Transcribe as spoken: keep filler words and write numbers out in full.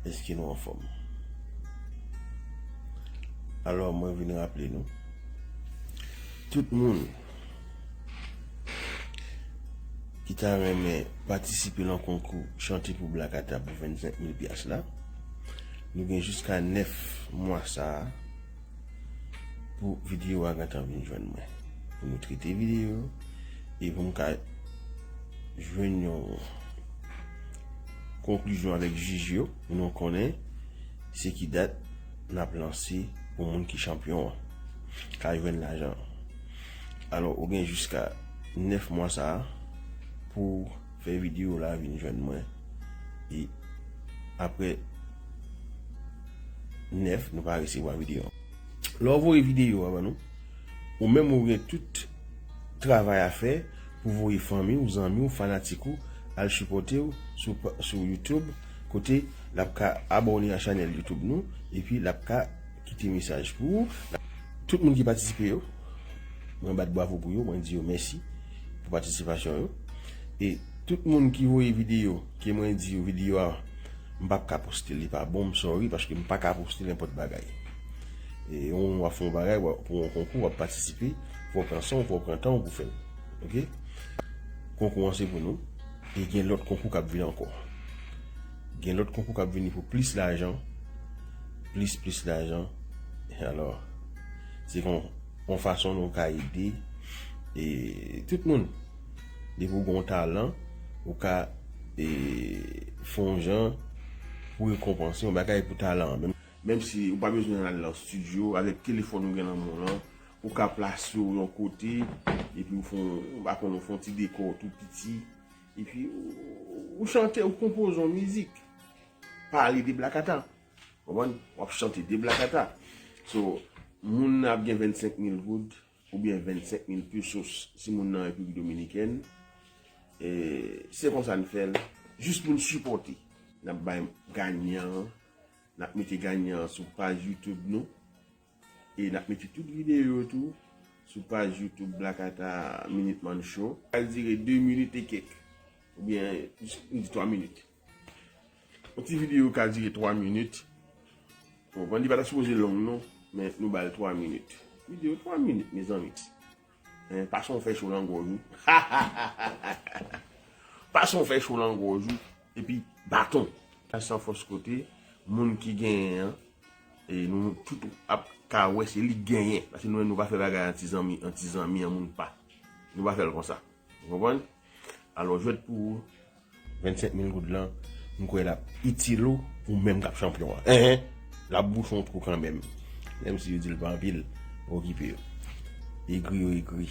Èske nou anfòm? Alò, mwen vin raple nou, tout moun ki ta renmen patisipe nan konkou Chante pou Black Ata pou vennsenk mil pyas la, nou gen jiska nèf mwa sa a pou videyo a gentan vin jwenn mwen. Pou nou trete videyo e pou m ka jwenn yon konklizyon avèk jij yo, pou nou konnen se ki dat n ap lanse pou moun ki chanpyon an ka jwenn lajan an. Alò, ou gen jiska nèf mwa sa a pou fè videyo la vin jwenn mwen. E apre nèf, nou pa resevwa videyo an. Lè w voye videyo a ban nou, ou menm ou gen tout travay a fè pou voye fanmi w, zanmi w, fanatik ou al sipòte w sou, sou YouTube, kote l ap ka abòne a chanèl YouTube nou, epi l ap ka kite mesaj pou ou. Tout moun ki patisipe yo, mwen bat bwavo pou yo, mwen di yo mèsi pou patisipasyon yo. E tout moun ki voye videyo, ke mwen di yo videyo a, m p ap ka poste l, li pa bon, m sorry, paske m pa ka poste nenpòt bagay. E yon w ap fè yon bagay, w ap, pou yon konkou, w ap patisipe, fò w pran san w, fò w pran tan w pou fè l. Oke? Konkou an se pou nou. E gen lòt konkou k ap vini ankò. Gen lòt konkou k ap vini pou plis lajan. Plis, plis lajan. E alò, se kon, yon fason nou ka ede, e, tout moun. Depi w gen yon talan, ou ka, e, fè yon jan pou rekonpanse yon bagay pou talan an. Menm, menm si ou pa bezwen al nan estidyo, avèk telefòn ou gen nan men w lan, ou ka plase w yon kote, epi ou fè yon, m pa konnen, ou fè yon ti dekò tou piti, epi ou, ou chante, ou konpoze yon mizik, pale de Black Ata. Konprann? W ap chante de Black Ata. So, moun nan ap gen vennsenk mil goud oubyen vennsenk mil pesos si moun nan Repiblik Dominikèn. E se konsa n fè l, jis pou n sipòte. N ap bay ganyan an, n ap mete ganyan an sou paj YouTube nou. E n ap mete tout videyo yo tou sou paj YouTube Black Ata Minute Man Show. Sa dire de minit e kèk. Oubyen, m di twa minit. Yon ti videyo ka dire twa minit. Bon, li pa ta sipoze long non, men nou ba l twa minit. Videyo twa minit, mezanmi. Hein, pa son fè cho nan gòj ou. Pa son fè cho nan gòj ou. Epi, baton. San fòs kote, moun ki genyen an, e nou tout ap ka wè se li k genyen. Paske nou menm nou pa fè bagay an ti zanmi, an ti zanmi, an moun pa. Nou pa fè l konsa. Ou konprann? Alò, jwèt pou ou. Vennsenk mil goud lan, m kwè l ap itil ou, ou menm k ap chanpyon an. Enhen, l ap bouche yon twou kanmenm. Menm si yo di l pa anpil, okipe yo. Egri yo egri.